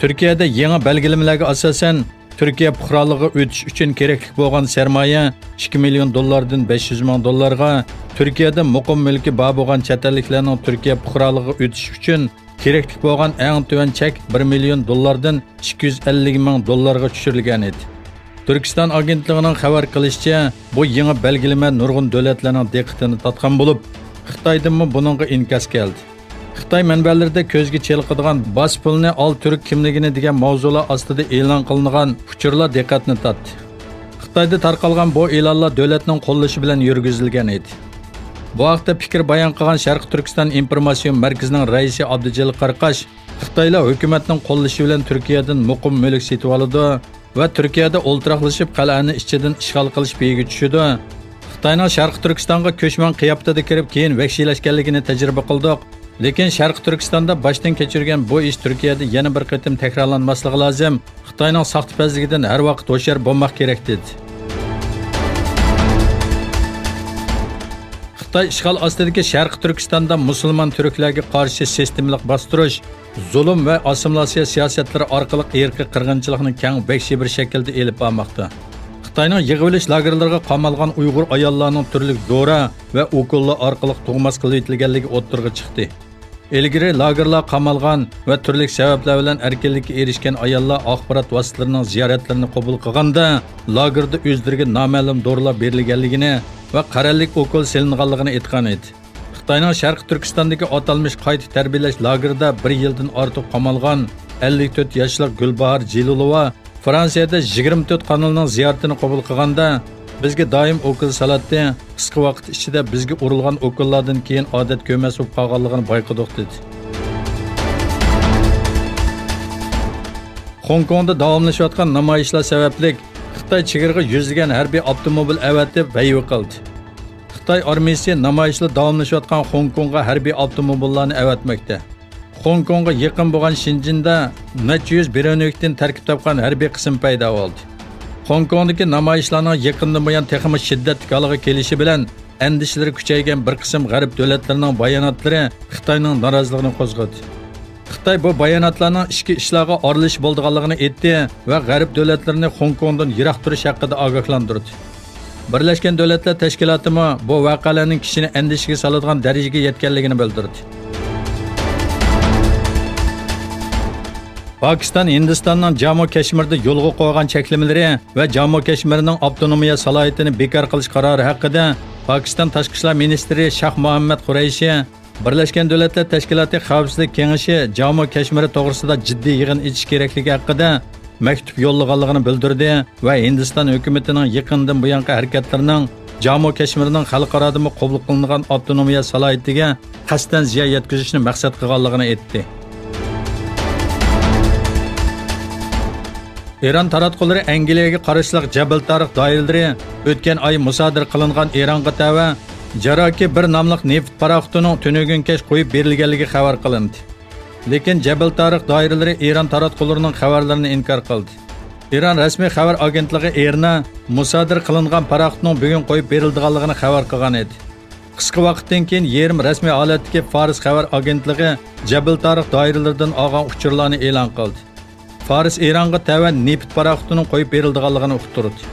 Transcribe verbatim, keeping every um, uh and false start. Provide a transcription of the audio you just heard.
تۈركىيەدە يېڭى بەلگىلىمىلەرگە ئاساسەن، تۈركىيە پۇقرالىقىغا ئۆتۈش ئۈچۈن كېرەكلىك بولغان سەرمايە ئىككى مىليون دوللاردىن بەش يۈز مىڭ دوللارغا، تۈركىيەدە مۇقىم مۈلكى بار بولغان چەت ئەللىكلەرنىڭ تۈركىيە پۇقرالىقىغا ئۆتۈش ئۈچۈن كېرەكلىك بولغان ئەڭ تۆۋەن چەك بىر مىليون دوللاردىن ئىككى يۈز ئەللىك مىڭ دوللارغا چۈشۈرۈلگەن ئىدى. تۈركىستان ئاگېنتلىقىنىڭ خەۋەر قىلىشىچە، بۇ يېڭى بەلگىلىمە نۇرغۇن دۆلەتلەرنىڭ دىققىتىنى تارتقان بولۇپ، خىتايدىنمۇ بۇنىڭغا ئىنكاس كەلدى. خىتاي مەنبەلىرىدە كۆزگە چېلىقىدىغان باس پۇلنى ئال تۈرك كىملىكىنى دېگەن ماۋزۇلار ئاستىدا ئېلان قىلىنغان ئۇچۇرلار دىققەتنى تارتتى. خىتايدا تارقالغان بۇ ئېلانلار دۆلەتنىڭ قوللىشى بىلەن يۈرگۈزۈلگەن ئىدى. بۇ ھەقتە پىكىر بايان قىلغان شەرقىي تۈركىستان ئىنفورماتسىيە مەركىزىنىڭ رەئىسى ئابدۇجېلىل قاراقاش، خىتايلار ھۆكۈمەتنىڭ قوللىشى بىلەن تۈركىيەدىن مۇقىم مۈلۈك سېتىۋالىدۇ ۋە تۈركىيەدە ئولتۇراقلىشىپ، قەلئەنى ئىچىدىن ئىشغال قىلىش پېيىگە چۈشىدۇ. خىتاينىڭ شەرقىي تۈركىستانغا كۆچمەن قىياپىتىدە كىرىپ، كېيىن ۋەھشىيلەشكەنلىكىنى تەجرىبە قىلدۇق. لېكىن شەرقىي تۈركىستاندا باشتىن كەچۈرگەن بۇ ئىش تۈركىيەدە يەنە بىر قېتىم تەكرارلانماسلىقى لازىم. خىتاينىڭ ساختىپەزلىكىدىن ھەر ۋاقىت ھوشيار بولماق كېرەك، دېدى. خىتاي ئىشغال ئاستىدىكى شەرقىي تۈركىستاندا مۇسۇلمان تۈركلەرگە قارشى سىستېمىلىق باستۇرۇش، زۇلۇم ۋە ئاسسىمىلياتسىيە سىياسەتلىرى ئارقىلىق ئىرقىي قىرغىنچىلىقنى كەڭ، ۋەھشىي بىر شەكىلدە ئېلىپ بارماقتا. خىتاينىڭ يىغىۋېلىش لاگېرلىرىغا قامالغان ئۇيغۇر ئاياللارنىڭ تۈرلۈك دورا ۋە ئوكۇللار ئارقىلىق تۇغماس قىلىۋېتىلگەنلىكى ئوتتۇرىغا چىقتى. ئىلگىرى لاگېرلار قامالغان ۋە تۈرلۈك سەۋەبلەر بىلەن ئەركىنلىككە ئېرىشكەن ئاياللار ئاخبارات ۋاسىتىلىرىنىڭ زىيارەتلىرىنى قوبۇل قىلغاندا، لاگېردا ئۆزلىرىگە نامەلۇم دورىلار بېرىلگەنلىكىنى ۋە قەرەللىك ئوكۇل سېلىنغانلىقىنى ئېيتقان ئىدى. خىتاينىڭ شەرقىي تۈركىستاندىكى ئاتالمىش قايتا تەربىيەلەش لاگېرىدا بىر يىلدىن ئارتۇق قامالغان ئەللىك تۆت ياشلىق گۈلباھار جېلىلوۋا فرانسىيەدە يىگىرمە تۆت قانالنىڭ زىيارىتىنى قوبۇل قىلغاندا، بىزگە دائىم ئوكۇل سالاتتى، قىسقا ۋاقىت ئىچىدە بىزگە ئۇرۇلغان ئوكۇللاردىن كېيىن ئادەت كۆرمەس بولۇپ قالغانلىقىنى بايقىدۇق، دېدى. خوڭكوڭدا داۋاملىشىۋاتقان نامايىشلار سەۋەبلىك خىتاي چېگرىغا يۈزلىگەن ھەربىي ئاپتوموبىل ئەۋەتىپ ۋەيۋە قىلدى. خىتاي ئارمىيىسى نامايىشلار داۋاملىشىۋاتقان خوڭكوڭغا ھەربىي ئاپتوموبىللارنى ئەۋەتمەكتە. خوڭكوڭغا يېقىن بولغان شېنجېندا نەچچە يۈز بىرەۋنۈكتىن تەركىب تاپقان ھەربىي قىسىم پەيدا بولدى. خوڭكوڭدىكى نامايىشلارنىڭ يېقىندىن بۇيان تېخىمۇ شىددەتلىك ھالغا كېلىشى بىلەن، ئەندىشىلىرى كۈچەيگەن بىر قىسىم غەرب دۆلەتلىرىنىڭ باياناتلىرى خىتاينىڭ نارازىلىقىنى قوزغىدى. خىتاي بۇ باياناتلارنىڭ ئىچكى ئىشلارغا ئارىلىشىش بولىدىغانلىقىنى ئېيتتى ۋە غەرب دۆلەتلىرىنى خوڭكوڭدىن يىراق تۇرۇش ھەققىدە ئاگاھلاندۇردى. بىرلەشكەن دۆلەتلەر تەشكىلاتىمۇ بۇ ۋەقەلەرنىڭ كىشىنى ئەندىشىگە سالىدىغان دەرىجىگە يەتكەنلىكىنى بىلدۈردى. پاكىستان ھىندىستاننىڭ جامۇ كەشمىردا يولغا قويغان چەكلىمىلىرى ۋە جامۇ كەشمىرنىڭ ئاپتونومىيە سالاھىيىتىنى بىكار قىلىش قارارى ھەققىدە پاكىستان تاشقى ئىشلار مىنىستىرى شاھ مۇھەممەد قۇرەيشى بىرلەشكەن دۆلەتلەر تەشكىلاتى خەۋپسىزلىك كېڭىشى جامۇ كەشمىرى توغرىسىدا جىددىي يىغىن ئېچىش كېرەكلىكى ھەققىدە مەكتۇپ يوللىغانلىقىنى بىلدۈردى ۋە ھىندىستان ھۆكۈمىتىنىڭ يېقىندىن بۇيانقى ھەرىكەتلىرىنىڭ جامۇ كەشمىرىنىڭ خەلقئارادىمۇ قوبۇل قىلىنغان ئاپتونومىيە سالاھىيىتىگە قەستەن زىيان يەتكۈزۈشنى مەقسەت قىلغانلىقىنى ئېيتتى. ئىران تاراتقۇلىرى ئەنگلىيەگە قاراشلىق جەبىل تارىق دائىرىلىرى ئۆتكەن ئاي مۇسادىرە قىلىنغان ئىرانغا تەۋە جاراكى بىر ناملىق نېفىت پاراخوتىنىڭ تۈنۈگۈن كەچ قويۇپ بېرىلگەنلىكى خەۋەر قىلىندى. لېكىن جەبىل تارىق دائىرىلىرى ئىران تاراتقۇلىرىنىڭ خەۋەرلىرىنى ئىنكار قىلدى. ئىران رەسمىي خەۋەر ئاگېنتلىقى ئىرنا مۇسادىرە قىلىنغان پاراخوتنىڭ بۈگۈن قويۇپ بېرىلىدىغانلىقىنى خەۋەر قىلغان ئىدى. قىسقا ۋاقىتتىن كېيىن يېرىم رەسمىي ھالەتتىكى فارس خەۋەر ئاگېنتلىقى جەبىل تارىق دائىرىلىرىدىن ئالغان ئۇچۇرلارنى ئېلان قىلدى. فارس ئىرانغا تەۋە نېفىت پاراخوتىنىڭ قويۇپ بېرىلىدىغانلىقىنى ئۇقتۇردى.